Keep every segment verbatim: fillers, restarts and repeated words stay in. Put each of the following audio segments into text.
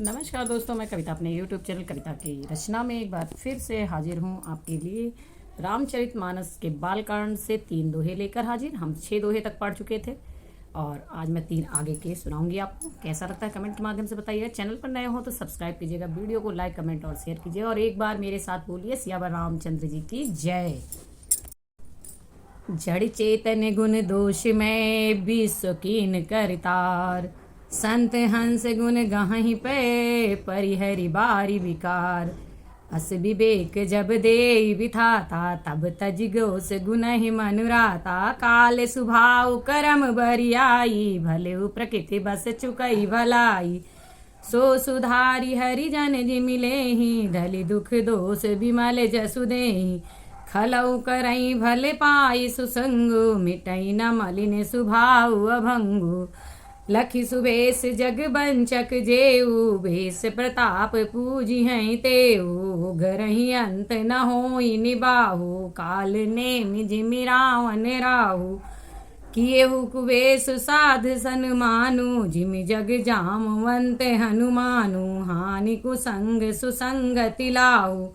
नमस्कार दोस्तों, मैं कविता अपने YouTube चैनल कविता की रचना में एक बार फिर से हाजिर हूँ आपके लिए। रामचरित मानस के बालकांड से तीन दोहे लेकर हाजिर। हम छः दोहे तक पढ़ चुके थे और आज मैं तीन आगे के सुनाऊंगी आपको। कैसा लगता है कमेंट के माध्यम से बताइएगा। चैनल पर नए हो तो सब्सक्राइब कीजिएगा, वीडियो को लाइक, कमेंट और शेयर कीजिएगा। और एक बार मेरे साथ बोलिए, सियावर रामचंद्र जी की जय। जड़ चेतन गुण दोष में विश्व कीन करतार, संत हंस गुण गहहि पे परिहरि बारि विकार। अस विवेक जब देइ विधाता, तब तजि दोष गुणहि मनुराता। काल सुभाव करम बरियाई, भलेउ प्रकृति बस चुकइ भलाई। सो सुधारि हरि जन जिमि लेहि, धलि दुख दोष विमल जसु देहि। खलउ करइ भल पाइ सुसंगु, मिटइ न मलिन सुभाव अभंगु। लखि सुबेस जग बंचक जेऊ, बेस प्रताप पूजिहइँ तेऊ। उगरहिं अंत न होइ निबाहु, काल नेमि जिमि रावण राहु। किएहु कुबेसु साध सनमानु, जिमि जग जामवंत हनुमानु। हानि कुसंग सुसंगति लाहु,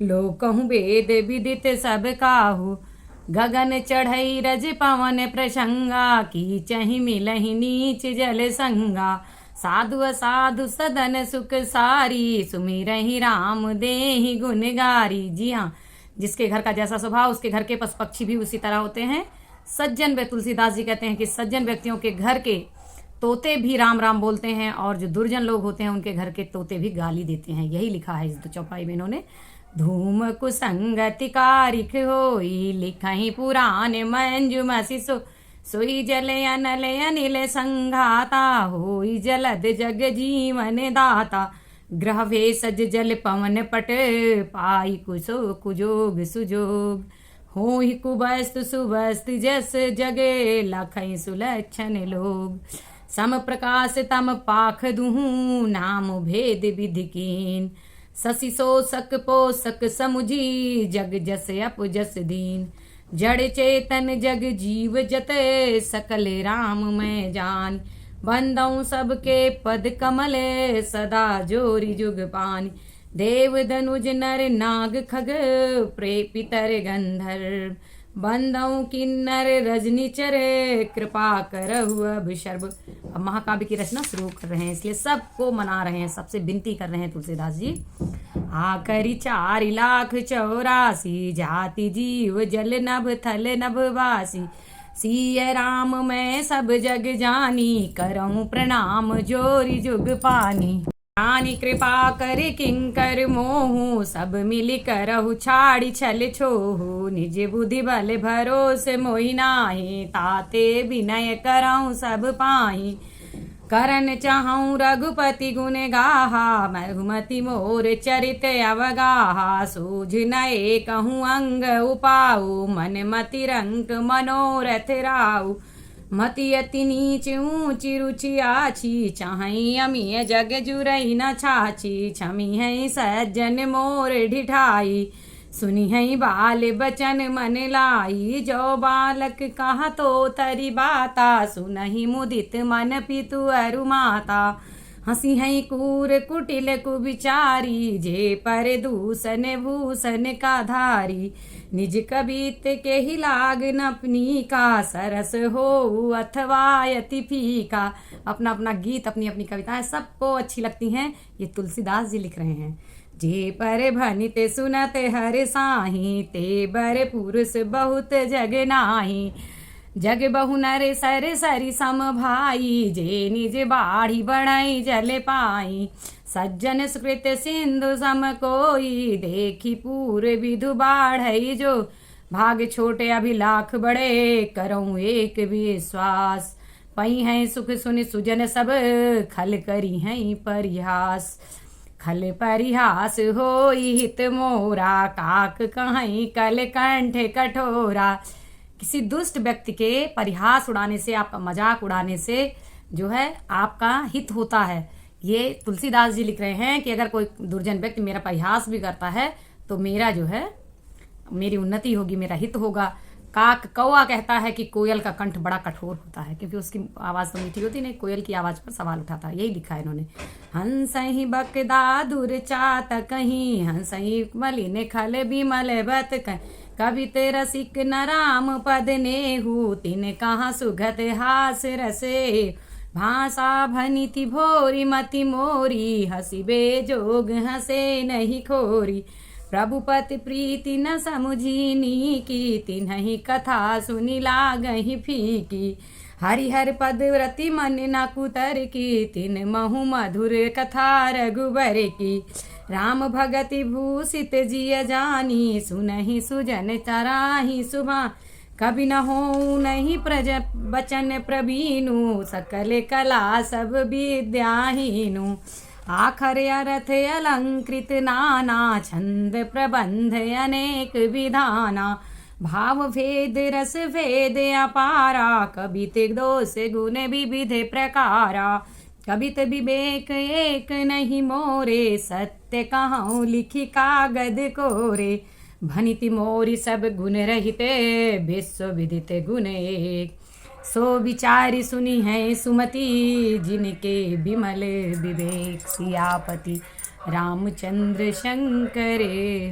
लोकहु वेद विदित सब काहु। गगन चढ़इ रज पवन प्रसंगा, कीचहि मिलहि नीच जल संगा। साधु असाधु सदन सुख सारी, सुमिरहिं राम देहिं गुण गारी। जी हाँ, जिसके घर का जैसा स्वभाव, उसके घर के पशु पक्षी भी उसी तरह होते हैं। सज्जन व्य-, तुलसीदास जी कहते हैं कि सज्जन व्यक्तियों के घर के तोते भी राम राम बोलते हैं और जो दुर्जन लोग होते हैं, उनके घर के तोते भी गाली देते हैं। यही लिखा है इस दो चौपाई में इन्होंने। धूम कुसंगति कारिख होई, लिखहिं पुरान मंजु मसि सो। सोई जल अनल अनिल संघाता, होई जलद जग जीवन दाता। ग्रह भेषज जल पवन पट, पाई कुसो कुजोग सुजोग। होहि कुबस्तु सुबस्तु जस जग, लखइ सुलक्षण लोग। सम प्रकाश तम पाख दुहूँ, नाम भेद विधि कीन। शशि शोषक पोषक समुझी, जग जस अप जस दीन। जड़ चेतन जग जीव जत, सकल राम मैं जान। बंदउँ सबके पद कमल, सदा जोरि जुग पानी। देव दनुज नर नाग खग, प्रे पितर गंधर्व। बंदउँ किन्नर रजनीचर, कृपा करहु अब सर्व। अब महाकाव्य की रचना शुरू कर रहे हैं, इसलिए सबको मना रहे हैं, सबसे विनती कर रहे हैं तुलसीदास जी। आखरि चारि लाख चौरासी, जाति जीव जल नभ थल नभ वासी। सिय राम मैं सब जग जानी, करउँ प्रणाम जोरि जुग पानी। जानि कृपा करि किंकर मोहु, सब मिलि करहु छाड़ि छल छोहु। निज बुद्धि बल भरोस मोहि नाहीं, ताते विनय करउँ सब पाहीं। करन चाहउँ रघुपति गुन गाहा, रघुमति मोर चरित अवगाहा। सूझ न एकहु अंग उपाऊ, मन मति रंक मनोरथ राऊ। मति अति नीच ऊँच रुचि आछी, चाहइ अमिय जग जुरइ न छाछी। छमिहइ सज्जन मोर ढिठाई, सुनिहइ बाल बचन मन लाई। जो बालक कहत ओतरि बाता, सुनहिं मुदित मन पितु अरु माता। हँसिहइ कूर कुटिल कुबिचारी, जे पर दूषन भूषन का धारी। निज कबित केहि लाग न अपनी का, सरस होउ अथवा अति फीका। अपना अपना गीत, अपनी अपनी कविताएं सबको अच्छी लगती हैं। ये तुलसीदास जी लिख रहे हैं। जे पर भनित सुनत हरसाहीं, ते बर पुरुष बहुत जग नाहीं। जग बहु नर सर सरि सम भाई, जे निज बाढ़ि बढ़इ जल पाई। सज्जन सुकृत सिंधु सम कोई, देखि पूर विधु बाढ़इ जो। भाग छोट अभिलाख बड़े, करउँ एक विश्वास। पइहइँ सुख सुनि सुजन सब, खल करिहइँ परिहास। खल परिहास होई हित मोरा, काक कहइँ कल कंठ कठोरा। किसी दुष्ट व्यक्ति के परिहास उड़ाने से, आपका मजाक उड़ाने से जो है आपका हित होता है। ये तुलसीदास जी लिख रहे हैं कि अगर कोई दुर्जन व्यक्ति मेरा परिहास भी करता है तो मेरा जो है, मेरी उन्नति होगी, मेरा हित होगा। काक कौआ कहता है कि कोयल का कंठ बड़ा कठोर होता है, क्योंकि उसकी आवाज़ तो मीठी होती नहीं, कोयल की आवाज़ पर सवाल उठाता है। यही लिखा है इन्होंने। हंसहि बकदा दुरचात कहीं, हंसहि मलिन खल बिमल बत कहीं। कबित रसिक न राम पद नेहु, तिन कहाँ सुगत हास रसे। भाषा भनिति भोरी मति मोरी, हँसिबे जोग हँसे नहीं खोरी। प्रभु पति प्रीति न समुझी नीकी, तिन्हहि कथा सुनि लागहि फीकी। हरिहर पद रति मन न कुतरकी, तिन महु मधुर कथा रघुबर की। राम भगति भूषित जिय जानी, सुनहि सुजन चराहि सुभान। कबि न होउ नहीं प्रज बचन प्रवीनु, सकल कला सब विद्याहीनु। आखर अरथ अलंकृत नाना, छंद प्रबंध अनेक विधाना। भाव भेद रस भेद अपारा, कबित दोष गुण विविध प्रकारा। कबित विवेक एक नहीं मोरे, सत्य कहूँ लिखि कागद कोरे। भनिति मोरी सब गुण रहिते, विश्व विदित गुण एक। सो विचारि सुनिहैं सुमति, जिनके विमल विवेक। सियापति रामचंद्र शंकर।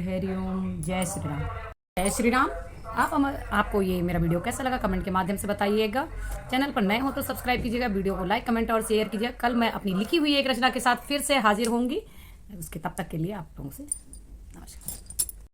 हरिओम। जय श्री राम। जय श्री राम। आप हम, आपको ये मेरा वीडियो कैसा लगा, कमेंट के माध्यम से बताइएगा। चैनल पर नए हो तो सब्सक्राइब कीजिएगा, वीडियो को लाइक, कमेंट और शेयर कीजिएगा। कल मैं अपनी लिखी हुई एक रचना के साथ फिर से हाजिर होंगी। उसके, तब तक के लिए आप लोगों से नमस्कार।